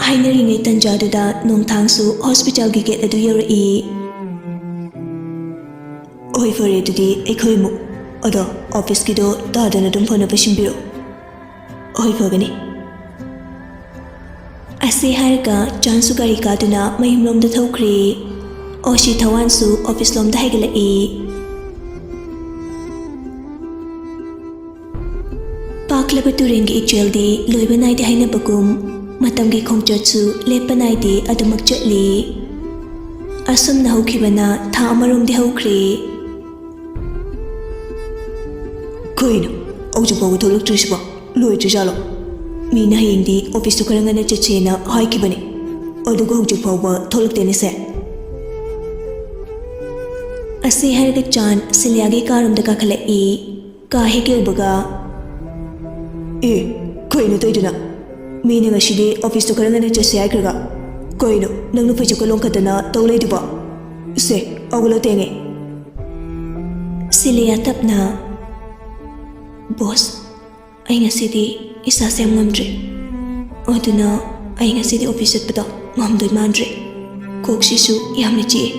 ꯍꯥꯏꯅꯔꯤꯉꯩ ꯇꯟꯖꯥꯗꯨꯗ ꯅꯣꯡꯊꯥꯡꯁꯨ ꯍꯣꯁꯄꯤꯇꯥꯜꯒꯤ ꯒꯦꯠ ꯑꯗꯨ ꯌꯧꯔꯛꯏ꯫ "ꯍꯣꯏ, ꯐꯔꯦ ꯑꯗꯨꯗꯤ ꯑꯩꯈꯣꯏ ꯑꯃꯨꯛ꯫ ꯑꯗꯣ ꯑꯣꯐꯤꯁꯀꯤꯗꯣ ꯇꯥꯗꯅ ꯑꯗꯨꯝ ꯐꯅꯕ ꯁꯤꯟꯕꯤꯔꯣ꯫" "ꯍꯣꯏ, ꯐꯒꯅꯤ꯫" ꯑꯁꯤ ꯍꯥꯏꯔꯒ ꯆꯥꯟꯁꯨ ꯒꯥꯔꯤ ꯀꯥꯗꯨꯅ ꯃꯌꯨꯝꯂꯣꯝꯗ ꯊꯧꯈ꯭ꯔꯦ꯫ ꯑꯣꯁꯤ ꯊꯋꯥꯟꯁꯨ ꯑꯣꯐꯤꯁ ꯂꯣꯝꯗ ꯍꯥꯏꯒꯠꯂꯛꯏ꯫ ꯄꯥꯛꯂꯕ ꯇꯨꯔꯦꯟꯒꯤ ꯏꯆꯦꯜꯗꯤ ꯂꯣꯏꯕ ꯅꯥꯏꯗꯦ ꯍꯥꯏꯅꯕꯒꯨꯝ, ꯃꯇꯝꯒꯤ ꯈꯣꯡꯆꯠꯁꯨ ꯂꯦꯞꯄ ꯅꯥꯏꯗꯦ, ꯑꯗꯨꯃꯛ ꯆꯠꯂꯤ꯫ ꯑꯁꯨꯝꯅ ꯍꯧꯈꯤꯕꯅ ꯊꯥ ꯑꯃꯔꯣꯝꯗꯤ ꯍꯧꯈ꯭ꯔꯦ꯫ "ꯀꯩꯅꯣ, ꯍꯧꯖꯤꯛ ꯐꯥꯎꯕ ꯊꯣꯛꯂꯛꯇ꯭ꯔꯤꯁꯤꯕꯣ? ꯂꯣꯏꯗ꯭ꯔꯤꯖꯥꯠꯂꯣ? ꯃꯤꯅ ꯍꯌꯦꯡꯗꯤ ꯑꯣꯐꯤꯁꯇꯨ ꯈꯔ ꯉꯟꯅ ꯆꯠꯁꯦꯅ ꯍꯥꯏꯈꯤꯕꯅꯦ, ꯑꯗꯨꯒ ꯍꯧꯖꯤꯛ ꯐꯥꯎꯕ ꯊꯣꯛꯂꯛꯇꯦꯅꯦ ꯁꯦ꯫" ꯑꯁꯤ ꯍꯥꯏꯔꯒ ꯆꯥꯟ ꯁꯤꯂꯤꯌꯥꯒꯤ ꯀꯥꯔꯣꯝꯗ ꯀꯥꯈꯠꯂꯛꯏ꯫ ꯀꯥ ꯍꯦꯛ ꯌꯧꯕꯒ, "ꯑꯦ, ꯀꯩꯅꯣ ꯇꯧꯏꯗꯨꯅ? ꯃꯤꯅ ꯉꯁꯤꯗꯤ ꯑꯣꯐꯤꯁꯇꯨ ꯈꯔ ꯉꯟꯅ ꯆꯠꯁꯦ ꯍꯥꯏꯈ꯭ꯔꯒ, ꯀꯩꯅꯣ ꯅꯪꯅ ꯐꯩꯖꯨꯞꯀ ꯂꯣꯟꯈꯠꯇꯅ ꯇꯧ ꯂꯩꯗꯨꯕꯣ? ꯁꯦ, ꯍꯧꯒꯠꯂꯣ ꯇꯦꯡꯉꯦ꯫" ꯁꯤꯂꯤꯌꯥ ꯇꯞꯅ, "ꯕꯣꯁ, ꯑꯩ ꯉꯁꯤꯗꯤ ꯏꯁꯥꯁꯦ ꯌꯥꯝ ꯉꯝꯗ꯭ꯔꯦ, ꯑꯗꯨꯅ ꯑꯩ ꯉꯁꯤꯗꯤ ꯑꯣꯐꯤꯁ ꯆꯠꯄꯗꯣ ꯉꯝꯗꯣꯏ ꯃꯥꯟꯗ꯭ꯔꯦ꯫ ꯀꯣꯛꯁꯤꯁꯨ ꯌꯥꯝꯅ ꯆꯤꯛꯑꯦ꯫"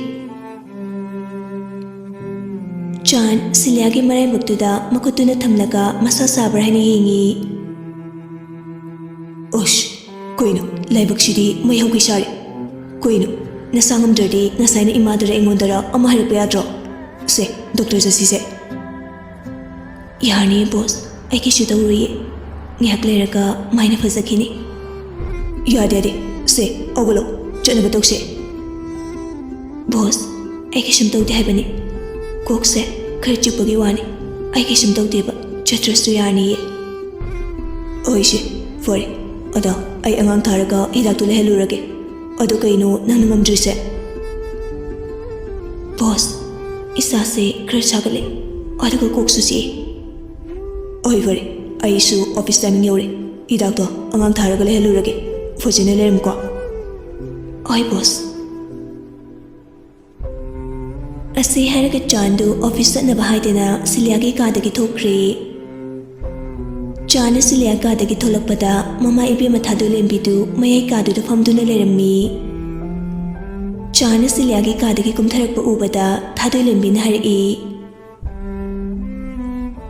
ꯆꯥꯟ ꯁꯤꯂꯤꯌꯥꯒꯤ ꯃꯔꯥꯏꯕꯛꯇꯨꯗ ꯃꯈꯨꯠꯇꯨꯅ ꯊꯝꯂꯒ ꯃꯁꯥ ꯁꯥꯕ꯭ꯔꯥ ꯍꯥꯏꯅ ꯌꯦꯡꯉꯤ꯫ "ꯑꯁ, ꯀꯩꯅꯣ, ꯂꯥꯏꯕꯛꯁꯤꯗꯤ ꯃꯩ ꯍꯧꯒꯩ ꯁꯥꯔꯦ꯫ ꯀꯩꯅꯣ, ꯅꯁꯥ ꯉꯝꯗ꯭ꯔꯗꯤ ꯉꯁꯥꯏꯅ ꯏꯃꯥꯗꯔ ꯑꯩꯉꯣꯟꯗꯔ ꯑꯃ ꯍꯥꯏꯔꯛꯄ ꯌꯥꯗ꯭ꯔꯣ? ꯁꯦ, ꯗꯣꯛꯇꯔ ꯆꯠꯁꯤꯁꯦ꯫" ꯌꯥꯔꯅꯤ ꯕꯣꯁ, ꯑꯩ ꯀꯩꯁꯨ ꯇꯧꯔꯣꯏꯌꯦ꯫ ꯉꯥꯏꯍꯥꯛ ꯂꯩꯔꯒ ꯃꯥꯏꯅ ꯐꯖꯈꯤꯅꯤ꯫ ꯌꯥꯗꯦ, ꯌꯥꯗꯦ꯫ ꯁꯦ, ꯍꯧꯒꯠꯂꯣ, ꯆꯠꯅꯕ ꯇꯧꯁꯦ꯫ ꯕꯣꯁ, ꯑꯩ ꯀꯩꯁꯨꯝ ꯇꯧꯗꯦ ꯍꯥꯏꯕꯅꯤ꯫ ꯀꯣꯛꯁꯦ ꯈꯔ ꯆꯤꯛꯄꯒꯤ ꯋꯥꯅꯤ꯫ ꯑꯩ ꯀꯩꯁꯨꯝ ꯇꯧꯗꯦꯕ, ꯆꯠꯇ꯭ꯔꯁꯨ ꯌꯥꯔꯅꯤꯌꯦ꯫ ꯍꯣꯏꯁꯦ, ꯐꯔꯦ꯫ ꯑꯗꯣ ꯑꯩ ꯑꯉꯥꯡ ꯊꯥꯔꯒ ꯍꯤꯗꯥꯛꯇꯨ ꯂꯩꯍꯜꯂꯨꯔꯒꯦ꯫ ꯑꯗꯣ ꯀꯩꯅꯣ ꯅꯪꯅ ꯉꯝꯗ꯭ꯔꯤꯁꯦ? ꯕꯣꯁ, ꯏꯁꯥꯁꯦ ꯈꯔ ꯁꯥꯒꯠꯂꯦ, ꯑꯗꯨꯒ ꯀꯣꯛꯁꯨ ꯆꯤꯛꯏ꯫ ꯍꯣꯏ, ꯐꯔꯦ꯫ ꯑꯩꯁꯨ ꯑꯣꯐꯤꯁ ꯇꯥꯏꯃꯤꯡ ꯌꯧꯔꯦ꯫ ꯍꯤꯗꯥꯛꯇꯣ ꯑꯉꯥꯡ ꯊꯥꯔꯒ ꯂꯩꯍꯜꯂꯨꯔꯒꯦ꯫ ꯐꯖꯅ ꯂꯩꯔꯝꯃꯨꯀꯣ꯫ ꯍꯣꯏ ꯕꯣꯁ꯫ ꯑꯁꯤ ꯍꯥꯏꯔꯒ ꯆꯥꯟꯗꯨ ꯑꯣꯐꯤꯁ ꯆꯠꯅꯕ ꯍꯥꯏꯗꯅ ꯁꯤꯂꯤꯌꯥꯒꯤ ꯀꯥꯗꯒꯤ ꯊꯣꯛꯈ꯭ꯔꯦ꯫ ꯆꯥꯟꯅ ꯁꯤꯂꯤꯌꯥ ꯀꯥꯗꯒꯤ ꯊꯣꯛꯂꯛꯄꯗ ꯃꯃꯥ ꯏꯕꯦꯝꯃ ꯊꯥꯗꯣꯏꯂꯦꯝꯕꯤꯗꯨ ꯃꯌꯥꯏ ꯀꯥꯗꯨꯗ ꯐꯝꯗꯨꯅ ꯂꯩꯔꯝꯃꯤ꯫ ꯆꯥꯟꯅ ꯁꯤꯂꯤꯌꯥꯒꯤ ꯀꯥꯗꯒꯤ ꯀꯨꯝꯊꯔꯛꯄ ꯎꯕꯗ ꯊꯥꯗꯣꯏꯂꯦꯝꯕꯤꯅ ꯍꯥꯏꯔꯛꯏ,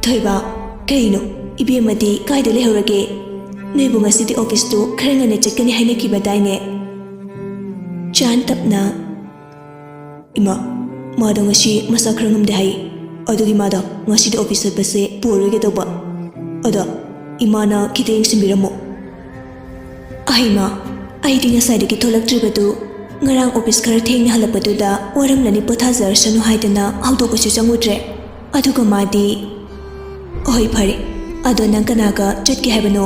"ꯊꯣꯏꯕ, ꯀꯩꯅꯣ? ꯏꯕꯦꯝꯃꯗꯤ ꯀꯥꯏꯗ ꯂꯩꯍꯧꯔꯒꯦ? ꯅꯣꯏꯕꯨ ꯉꯁꯤꯗꯤ ꯑꯣꯐꯤꯁꯇꯨ ꯈꯔ ꯉꯟꯅ ꯆꯠꯀꯅꯤ ꯍꯥꯏꯅꯈꯤꯕꯗꯥꯏꯅꯦ?" ꯆꯥꯟ ꯇꯞꯅ, "ꯏꯃꯥ, ꯃꯥꯗꯣ ꯉꯁꯤ ꯃꯁꯥ ꯈꯔ ꯉꯝꯗꯦ ꯍꯥꯏ꯫ ꯑꯗꯨꯒꯤ ꯃꯥꯗꯣ ꯉꯁꯤꯗꯤ ꯑꯣꯐꯤꯁ ꯆꯠꯄꯁꯦ ꯄꯨꯔꯔꯣꯏꯒꯦ ꯇꯧꯕ꯫ ꯑꯗꯣ ꯏꯃꯥꯅ ꯈꯤꯇ ꯌꯦꯡꯁꯤꯟꯕꯤꯔꯝꯃꯣ꯫" ꯑꯍꯩꯃꯥ, ꯑꯩꯗꯤ ꯉꯁꯥꯏꯗꯒꯤ ꯊꯣꯛꯂꯛꯇ꯭ꯔꯤꯕꯗꯨ, ꯉꯔꯥꯡ ꯑꯣꯐꯤꯁ ꯈꯔ ꯊꯦꯡꯅ ꯍꯜꯂꯛꯄꯗꯨꯗ ꯋꯥꯔꯝꯂꯅꯤ, ꯄꯣꯊꯥꯖꯔꯁꯅꯨ ꯍꯥꯏꯗꯅ ꯍꯧꯗꯣꯛꯄꯁꯨ ꯆꯪꯉꯨꯗ꯭ꯔꯦ꯫ ꯑꯗꯨꯒ ꯃꯥꯗꯤ, "ꯍꯣꯏ, ꯐꯔꯦ꯫ ꯑꯗꯣ ꯅꯪ ꯀꯅꯥꯒ ꯆꯠꯀꯦ ꯍꯥꯏꯕꯅꯣ?"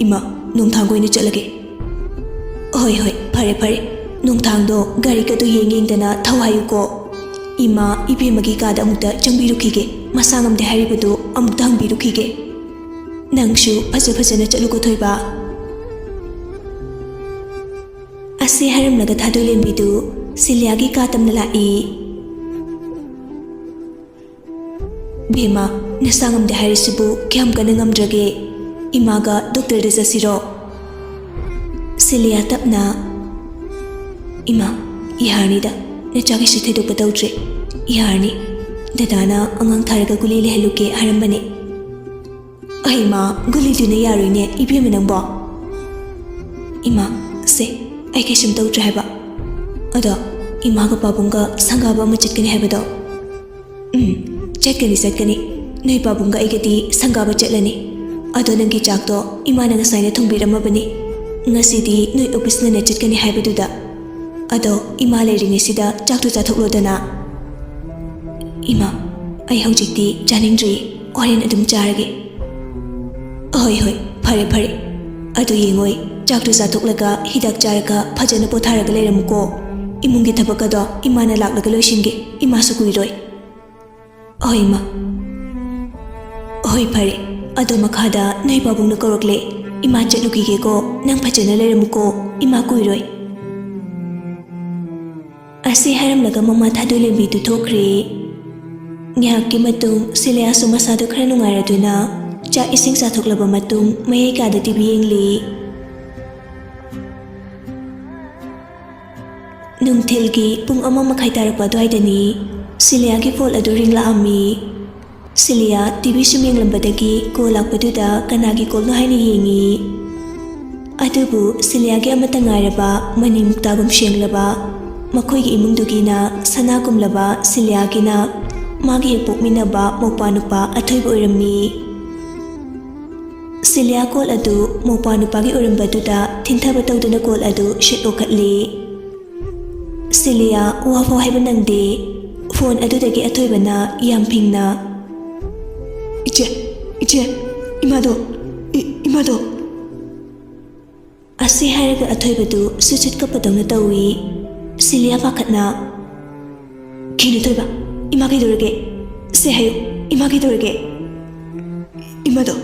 "ꯏꯃꯥ, ꯅꯣꯡꯊꯥꯡꯒ ꯑꯣꯏꯅ ꯆꯠꯂꯒꯦ꯫" "ꯍꯣꯏ, ꯍꯣꯏ, ꯐꯔꯦ, ꯐꯔꯦ꯫ ꯅꯣꯡꯊꯥꯡꯗꯣ ꯒꯥꯔꯤꯒꯗꯣ ꯌꯦꯡ ꯌꯦꯡꯗꯅ ꯊꯧ ꯍꯥꯏꯌꯨꯀꯣ꯫ ꯏꯃꯥ ꯏꯕꯦꯝꯃꯒꯤ ꯀꯥꯗ ꯑꯃꯨꯛꯇ ꯆꯪꯕꯤꯔꯨꯈꯤꯒꯦ꯫ ꯃꯁꯥ ꯉꯝꯗꯦ ꯍꯥꯏꯔꯤꯕꯗꯨ ꯑꯃꯨꯛꯇ ꯍꯪꯕꯤꯔꯨꯈꯤꯒꯦ꯫ ꯅꯪꯁꯨ ꯐꯖ ꯐꯖꯅ ꯆꯠꯂꯨꯀꯣ, ꯊꯣꯏꯕ꯫" ꯑꯁꯤ ꯍꯥꯏꯔꯝꯂꯒ ꯊꯥꯗꯣꯏꯂꯦꯝꯕꯤꯗꯨ ꯁꯤꯂꯤꯌꯥꯒꯤ ꯀꯥ ꯇꯝꯅ ꯂꯥꯛꯏ꯫ "ꯕꯦꯝꯃ, ꯅꯁꯥ ꯉꯝꯗꯦ ꯍꯥꯏꯔꯤꯁꯤꯕꯨ ꯀꯌꯥꯝ ꯀꯟꯅ ꯉꯝꯗ꯭ꯔꯒꯦ? ꯏꯃꯥꯒ ꯗꯣꯛꯇꯔꯗ ꯆꯠꯁꯤꯔꯣ?" ꯁꯤꯂꯤꯌꯥ ꯇꯞꯅ, "ꯏꯃꯥ, ꯌꯥꯔꯅꯤꯗ, ꯅꯆꯥ ꯀꯩꯁꯨ ꯊꯣꯏꯗꯣꯛꯄ ꯇꯧꯗ꯭ꯔꯤ꯫ ꯌꯥꯔꯅꯤ꯫ ꯗꯗꯥꯅ ꯑꯉꯥꯡ ꯊꯥꯔꯒ ꯒꯨꯂꯤ ꯂꯩꯍꯜꯂꯨꯒꯦ ꯍꯥꯏꯔꯝꯕꯅꯦ꯫" "ꯑꯩ ꯃꯥ, ꯒꯨꯂꯤꯗꯨꯅ ꯌꯥꯔꯣꯏꯅꯦ ꯏꯕꯦꯝꯃ ꯅꯪꯕꯣ꯫" "ꯏꯃꯥ, ꯁꯦ, ꯑꯩ ꯀꯩꯁꯨꯝ ꯇꯧꯗ꯭ꯔꯦ ꯍꯥꯏꯕ꯫ ꯑꯗꯣ ꯏꯃꯥꯒ ꯄꯥꯕꯨꯡꯒ ꯁꯪꯒꯥꯕ ꯑꯃ ꯆꯠꯀꯅꯤ ꯍꯥꯏꯕꯗꯣ?" "ꯎꯝ, ꯆꯠꯀꯅꯤ, ꯆꯠꯀꯅꯤ꯫ ꯅꯣꯏ ꯄꯥꯕꯨꯡꯒ ꯑꯩꯒꯗꯤ ꯁꯪꯒꯥꯕ ꯆꯠꯂꯅꯤ꯫ ꯑꯗꯣ ꯅꯪꯒꯤ ꯆꯥꯛꯇꯣ ꯏꯃꯥꯅ ꯉꯁꯥꯏꯅ ꯊꯣꯡꯕꯤꯔꯝꯃꯕꯅꯤ꯫ ꯉꯁꯤꯗꯤ ꯅꯣꯏ ꯑꯣꯐꯤꯁ ꯉꯟꯅ ꯆꯠꯀꯅꯤ ꯍꯥꯏꯕꯗꯨꯗ꯫ ꯑꯗꯣ ꯏꯃꯥ ꯂꯩꯔꯤꯉꯩꯁꯤꯗ ꯆꯥꯛꯇꯣ ꯆꯥꯊꯣꯛꯂꯣꯗꯅ꯫ ꯏꯃꯥ, ꯑꯩ ꯍꯧꯖꯤꯛꯇꯤ ꯆꯥꯅꯤꯡꯗ꯭ꯔꯤ, ꯍꯣꯔꯦꯟ ꯑꯗꯨꯝ ꯆꯥꯔꯒꯦ꯫ ꯍꯣꯏ, ꯍꯣꯏ, ꯐꯔꯦ, ꯐꯔꯦ꯫ ꯑꯗꯨ ꯌꯦꯡꯉꯣꯏ, ꯆꯥꯛꯇꯨ ꯆꯥꯊꯣꯛꯂꯒ ꯍꯤꯗꯥꯛ ꯆꯥꯔꯒ ꯐꯖꯅ ꯄꯣꯊꯥꯔꯒ ꯂꯩꯔꯝꯃꯨꯀꯣ꯫ ꯏꯃꯨꯡꯒꯤ ꯊꯕꯛ ꯑꯗꯣ ꯏꯃꯥꯅ ꯂꯥꯛꯂꯒ ꯂꯣꯏꯁꯤꯟꯒꯦ, ꯏꯃꯥꯁꯨ ꯀꯨꯏꯔꯣꯏ꯫ ꯍꯣꯏ, ꯏꯃꯥ꯫ ꯍꯣꯏ, ꯐꯔꯦ꯫ ꯑꯗꯣ ꯃꯈꯥꯗ ꯅꯣꯏ ꯄꯥꯕꯨꯡꯅ ꯀꯧꯔꯛꯂꯦ꯫ ꯏꯃꯥ ꯆꯠꯂꯨꯈꯤꯒꯦꯀꯣ, ꯅꯪ ꯐꯖꯅ ꯂꯩꯔꯝꯃꯨꯀꯣ, ꯏꯃꯥ ꯀꯨꯏꯔꯣꯏ꯫ ꯑꯁꯤ ꯍꯥꯏꯔꯝꯂꯒ ꯃꯃꯥ ꯊꯥꯗꯣꯏꯂꯦꯝꯕꯤꯗꯨ ꯊꯣꯛꯈ꯭ꯔꯦ꯫ ꯉꯥꯏꯍꯥꯛꯀꯤ ꯃꯇꯨꯡ ꯁꯤꯂꯤꯌꯥꯁꯨ ꯃꯁꯥꯗꯨ ꯈꯔ ꯅꯨꯡꯉꯥꯏꯔꯗꯨꯅ ꯆꯥꯛ ꯏꯁꯤꯡ ꯆꯥꯊꯣꯛꯂꯕ ꯃꯇꯨꯡ ꯃꯌꯥꯏ ꯀꯥꯗ ꯇꯤ ꯚꯤ ꯌꯦꯡꯂꯤ꯫ ꯅꯨꯡꯊꯤꯜꯒꯤ ꯄꯨꯡ ꯑꯃ ꯃꯈꯥꯏ ꯇꯥꯔꯛꯄ ꯑꯗꯨꯋꯥꯏꯗꯅꯤ꯫ ꯁꯤꯂꯤꯌꯥꯒꯤ ꯐꯣꯟ ꯑꯗꯨ ꯔꯤꯡ ꯂꯥꯛꯑꯝꯃꯤ꯫ ꯁꯤꯂꯤꯌꯥ ꯇꯤ ꯚꯤ ꯁꯨꯝ ꯌꯦꯡꯂꯝꯕꯗꯒꯤ ꯀꯣꯜ ꯂꯥꯛꯄꯗꯨꯗ ꯀꯅꯥꯒꯤ ꯀꯣꯜꯅꯣ ꯍꯥꯏꯅ ꯌꯦꯡꯉꯤ꯫ ꯑꯗꯨꯕꯨ ꯁꯤꯂꯤꯌꯥꯒꯤ ꯑꯃꯠꯇ ꯉꯥꯏꯔꯕ ꯃꯅꯤ ꯃꯨꯛꯇꯥꯒꯨꯝ ꯁꯦꯡꯂꯕ ꯃꯈꯣꯏꯒꯤ ꯏꯃꯨꯡꯗꯨꯒꯤꯅ ꯁꯅꯥꯒꯨꯝꯂꯕ ꯁꯤꯂꯤꯌꯥꯒꯤꯅ ꯃꯥꯒꯤ ꯍꯦꯛ ꯄꯣꯛꯃꯤꯟꯅꯕ ꯃꯧꯄ꯭ꯋꯥ ꯅꯨꯄꯥ ꯑꯊꯣꯏꯕ ꯑꯣꯏꯔꯝꯃꯤ꯫ ꯁꯤꯂꯤꯌꯥ ꯀꯣꯜ ꯑꯗꯨ ꯃꯧꯄ꯭ꯋꯥ ꯅꯨꯄꯥꯒꯤ ꯑꯣꯏꯔꯝꯕꯗꯨꯗ ꯊꯤꯟꯊꯕ ꯇꯧꯗꯨꯅ ꯀꯣꯜ ꯑꯗꯨ ꯁꯤꯠ ꯂꯧꯈꯠꯂꯤ꯫ ꯁꯤꯂꯤꯌꯥ ꯋꯥꯐꯥꯎ ꯍꯥꯏꯕ ꯅꯪꯗꯦ꯫ ꯐꯣꯟ ꯑꯗꯨꯗꯒꯤ ꯑꯊꯣꯏꯕꯅ ꯌꯥꯝ ꯐꯤꯡꯅ, "ꯏꯆꯦ, ꯏꯆꯦ, ꯏꯃꯥꯗꯣ, ꯏ-, ꯏꯃꯥꯗꯣ!" ꯑꯁꯤ ꯍꯥꯏꯔꯒ ꯑꯊꯣꯏꯕꯗꯨ ꯁꯨꯠ ꯁꯨꯠ ꯀꯞꯄꯗꯧꯅ ꯇꯧꯏ꯫ ꯁꯤꯂꯤꯌꯥ ꯄꯥꯈꯠꯅ, "ꯀꯩꯅꯣ ꯊꯣꯏꯕ? ꯏꯃꯥ ꯀꯩꯗꯧꯔꯒꯦ? ꯁꯦ ꯍꯥꯏꯌꯨ, ꯏꯃꯥ ꯀꯩꯗꯧꯔꯒꯦ?" "ꯏꯃꯥꯗꯣ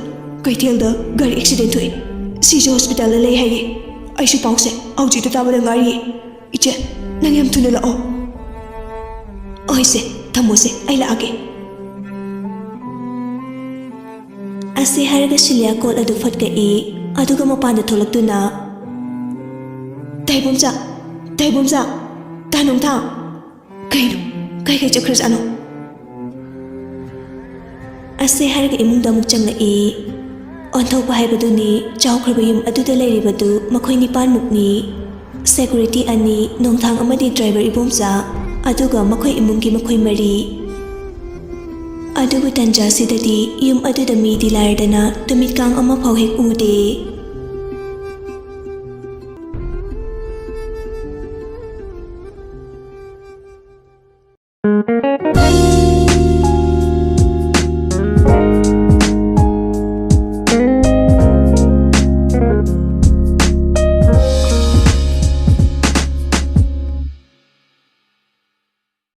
ꯀꯩꯊꯦꯜꯗ ꯒꯥꯔꯤ ꯑꯦꯛꯁꯤꯗꯦꯟ ꯊꯣꯛꯑꯦ꯫ ꯁꯤꯖ ꯍꯣꯁꯄꯤꯇꯥꯜꯗ ꯂꯩ ꯍꯥꯏꯌꯦ꯫ ꯑꯩꯁꯨ ꯄꯥꯎꯁꯦ ꯍꯧꯖꯤꯛꯇ ꯇꯥꯕꯗ ꯉꯥꯏꯔꯤꯌꯦ꯫ ꯏꯆꯦ, ꯅꯪ ꯌꯥꯝ ꯊꯨꯅ ꯂꯥꯛꯑꯣ꯫" "ꯍꯣꯏ ꯁꯦ, ꯊꯝꯃꯣꯁꯦ, ꯑꯩ ꯂꯥꯛꯑꯒꯦ꯫" ꯑꯁꯤ ꯍꯥꯏꯔꯒ ꯁꯤꯂꯤꯌꯥ ꯀꯣꯜ ꯑꯗꯨ ꯐꯠ ꯀꯛꯏ, ꯑꯗꯨꯒ ꯃꯄꯥꯟꯗ ꯊꯣꯛꯂꯛꯇꯨꯅ, "ꯇꯥꯏꯕꯣꯝꯆꯥ, ꯇꯥꯏꯕꯣꯝꯆꯥ, ꯇꯥꯅꯨꯡꯊꯥꯡ!" "ꯀꯩꯅꯣ? ꯀꯩ ꯀꯩ ꯆꯠꯈ꯭ꯔꯖꯥꯠꯅꯣ?" ꯑꯁꯤ ꯍꯥꯏꯔꯒ ꯏꯃꯨꯡꯗ ꯑꯃꯨꯛ ꯆꯪꯂꯛꯏ꯫ ꯑꯣꯟꯊꯣꯛꯄ ꯍꯥꯏꯕꯗꯨꯅꯤ, ꯆꯥꯎꯈ꯭ꯔꯕ ꯌꯨꯝ ꯑꯗꯨꯗ ꯂꯩꯔꯤꯕꯗꯨ ꯃꯈꯣꯏ ꯅꯤꯄꯥꯟꯃꯨꯛꯅꯤ꯫ ꯁꯦꯀ꯭ꯌꯨꯔꯤꯇꯤ ꯑꯅꯤ, ꯅꯣꯡꯊꯥꯡ ꯑꯃꯗꯤ ꯗ꯭ꯔꯥꯏꯚꯔ ꯏꯕꯣꯝꯆꯥ, ꯑꯗꯨꯒ ꯃꯈꯣꯏ ꯏꯃꯨꯡꯒꯤ ꯃꯈꯣꯏ ꯃꯔꯤ꯫ ꯑꯗꯨꯕꯨ ꯇꯟꯖꯥꯁꯤꯗꯗꯤ ꯌꯨꯝ ꯑꯗꯨꯗ ꯃꯤꯗꯤ ꯂꯥꯏꯔꯗꯅ ꯇꯨꯃꯤꯠꯀꯥꯡ ꯑꯃꯐꯥꯎ ꯍꯦꯛ ꯎꯗꯦ꯫